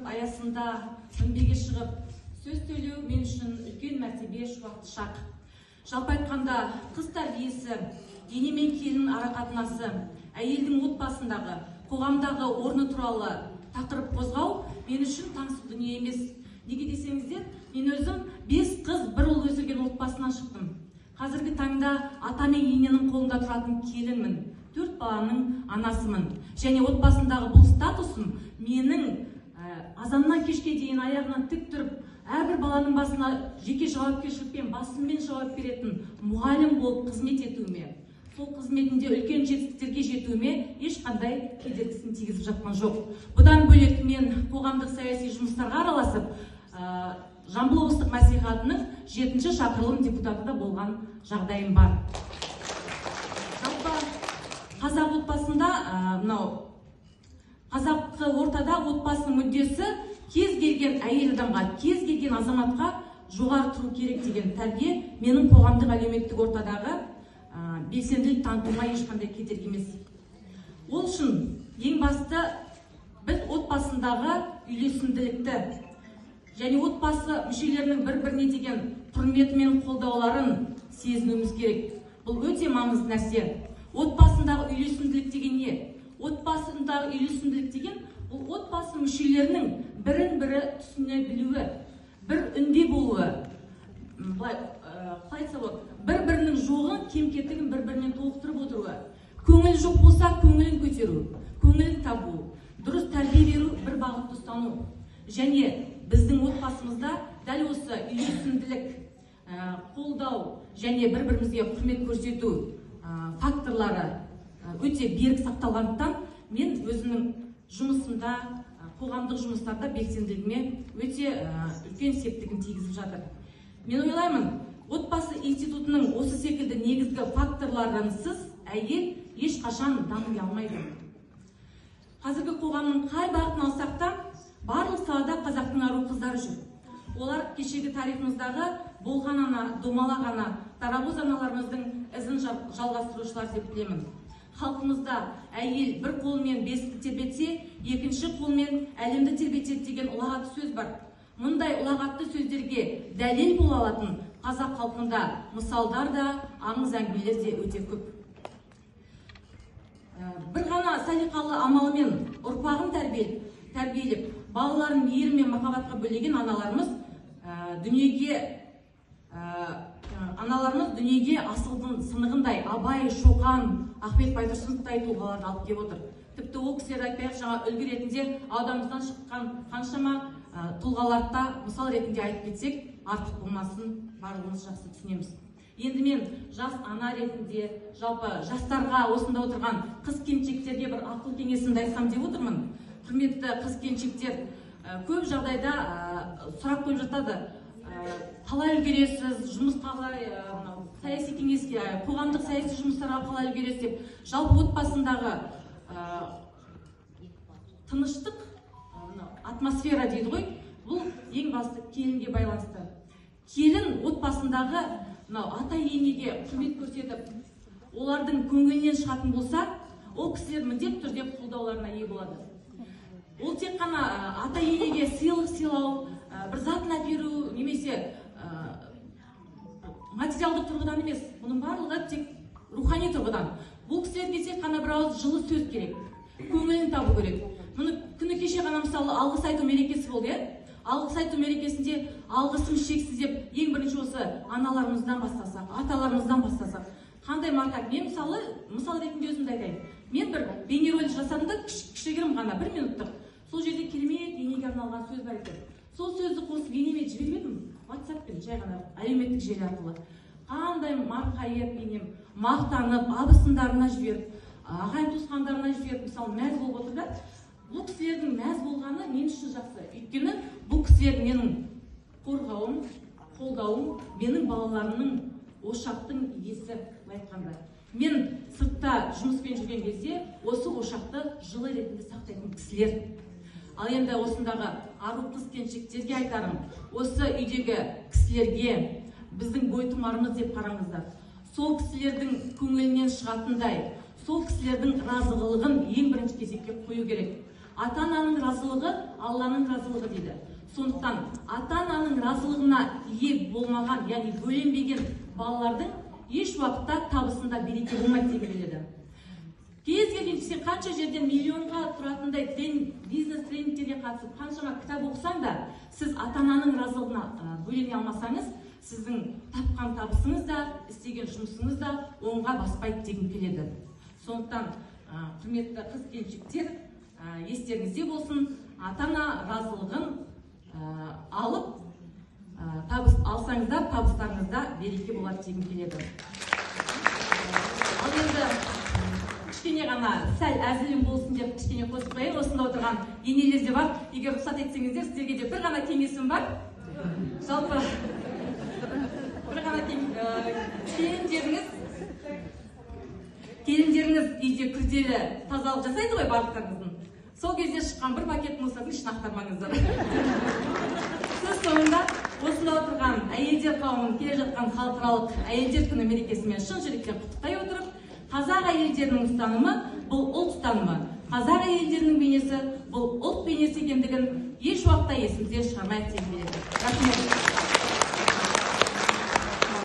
тақырып аясында мінбеге шығып сөз сөйлеу мен үшін үлкен мәртебе, шуақты шақ. Жалпы айтқанда, қыз тәрбиесі, ене мен келін арақатынасы, әйелдің отбасындағы, қоғамдағы орны туралы тақырып қозғау мен үшін таңсық дүние емес. Неге десеңіздер, мен өзім 5 қыз, бір ұл өсірген отбасынан шықтым. Қазіргі таңда ата мен ененің қолында тұратын келінмін, 4 баланың анасымын. Және отбасындағы бұл статусым менің азаннан кешке дейін аяғынан тік тұрып, әрбір баланың басына жеке жауапкершілікпен, басыммен жауап беретін мұғалім болып қызмет етуіме, сол қызметінде үлкен жетістіктерге жетуіме ешқандай кедергісін тигізіп жатқан жоқ. Бұдан бөлек мен қоғамдық саяси жұмыстарға араласып, Жамбыл облыстық мәслихатының 7-ші шақырылым депутаты да болған жағдайым бар. Жалпы қазақ отбасында, мынау қазақы ортада отбасының мүддесі кез келген әйел адамға, кез келген азаматқа жоғары тұру керек деген тәрбие менің қоғамдық әлеуметтік ортадағы белсенділік танытуыма ешқандай кедергі емес. Ол үшін ең басты біз отбасындағы үйлесімділікті және отбасы мүшелерінің бір-біріне деген құрметі мен қолдауларын сезінуіміз керек. Бұл өте маңызды нәрсе. Отбасындағы үйлесімділік деген не? Отбасындағы үйлесімділік деген бұл отбасы мүшелерінің бірін-бірі түсіне білуі, бір үнде болуы, былай қалай айтса болады, бір-бірінің жоғын, кем-кетігін бір-бірімен толықтырып отыруы, көңіл жоқ болса көңілін көтеру, көңілін табу, дұрыс тәрбие беру, бір бағытты ұстану. Және біздің отбасымызда дәл осы үйлесімділік, қолдау және бір-бірімізге құрмет көрсету факторлары өте берік сақталғандықтан мен өзімнің жұмысымда, қоғамдық жұмыстарда белсенділігіме өте үлкен септігін тигізіп жатыр. Мен ойлаймын, отбасы институтының осы секілді негізгі факторларынсыз әйел ешқашан дами алмайды. Қазіргі қоғамның қай бағытын алсақ та, барлық салада қазақтың ару қыздары жүр. Олар кешегі тарихымыздағы болған ана, домалақ ана, дарабоз аналарымыздың ізін жалғастырушылар деп білемін. Халқымызда әйел бір қолмен бесікті тербетсе, екінші қолмен әлемді тербетеді деген ұлағатты сөз бар. Мұндай ұлағатты сөздерге дәлел бола алатын қазақ халқында мысалдар да, аңыз әңгімелер де өте көп. Бір ғана салиқалы амалымен ұрпағын тәрбиелеп, балаларын мейірім мен махаббатқа бөлеген аналарымыз дүниеге асылдың сынығындай Абай, Шоқан, Ахмет Байтұрсыновтай тұлғаларды алып келіп отыр. Тіпті ол кісілерді айтпай-ақ, жаңа үлгі ретінде ауданымыздан шыққан қаншама тұлғаларды да мысал ретінде айтып кетсек, артық болмасын, барлығымыз жақсы түсінеміз. Енді мен жас ана ретінде, жалпы жастарға, осында отырған қыз келіншектерге бір ақыл кеңесімді айтсам деп отырмын. Құрметті қыз келіншектер, көп жағдайда сұрақ қойып жатады. Қалай үлгересіз, жұмысқа қалай, мынау саяси кеңеске, қоғамдық саяси жұмыстарға қалай үлгересіз деп. Жалпы отбасындағы тыныштық, мынау атмосфера дейді ғой, бұл ең басты келінге байланысты. Келін отбасындағы мынау ата енеге құрмет көрсетіп, олардың көңілінен шығатын болса, ол кісілер міндетті түрде қолдауларына ие болады. Ол тек қана ата енеге сыйлық сыйлау, бір затын әперу немесе материалдық тұрғыдан емес, бұның барлығы тек рухани тұрғыдан. Бұл кісілерге тек қана бір ауыз жылы сөз керек, көңілін табу керек. Мұны күні кеше ғана мысалы алғыс айту мерекесі болды, иә? Алғыс айту мерекесінде алғысым шексіз деп ең бірінші осы аналарымыздан бастасақ, аталарымыздан бастасақ. Қандай марка? Мен мысал ретінде өзімді айтайын. Мен бір бейнеролик жасадым да, кішігірім ғана, бір минуттық. Сол жерде керемет енеге арналған сөз бар екен. Сол сөзді қосып енеме жіберіп едім, WhatsApp-пен, жай ғана әлеуметтік желі арқылы. Қандай марқайып енем, мақтанып, абысындарына жіберіп, ағайын туысқандарына жіберіп, мысалы, мәз болып отыр да. Бұл кісілердің мәз болғаны мен үшін жақсы. Өйткені бұл кісілер менің қорғауым, қолдауым, менің балаларымның ошақтың иесі, былай айтқанда. Мен сыртта жұмыспен жүрген кезде осы ошақты жылы ретінде сақтайтын кісілер. Ал енді осындағы ару қыз келіншектерге айтарым, осы үйдегі кісілерге біздің бойтұмарымыз деп қараңыздар. Сол кісілердің көңілінен шығатындай, сол кісілердің разылығын ең бірінші кезекке қою керек. Ата-ананың разылығы Алланың разылығы дейді. Сондықтан ата-ананың разылығына ие болмаған, яғни бөленбеген балалардың еш уақытта табысында береке болмайды деп келеді. Кез келген сен қанша жерден миллионға тұратындай бизнес тренингтерге қатысып, қаншама кітап оқысаң да, сіз ата-ананың разылығына бөлене алмасаңыз, сіздің тапқан табысыңыз да, істеген жұмысыңыз да оңға баспайды дегім келеді. Сондықтан, құрметті қыз келіншектер, естеріңізде болсын, ата-ана разылығын алып, табыс алсаңыздар, табыстарыңызда береке болады дегім келеді. Ал енді кішкене ғана сәл әзілім болсын деп кішкене қосып қояйын. Осында отырған енелер де бар. Егер рұқсат етсеңіздер, сіздерге де бір ғана кеңесім бар. Жалпы бір ғана келіндеріңіз үйде күрделі тазалық жасайды ғой барлықтарыңыздың. Сол кезде шыққан бір пакет мусордың ішін ақтармаңыздар. Сөз соңында осында отырған әйелдер қауымын келе жатқан халықаралық әйелдер күні мерекесімен шын жүректен құттықтай отырып, қазақ әйелдерінің ұстанымы бұл ұлт ұстанымы, қазақ әйелдерінің бейнесі бұл ұлт бейнесі екендігін еш уақытта есімізден шығармайық дегім келеді. Рахмет.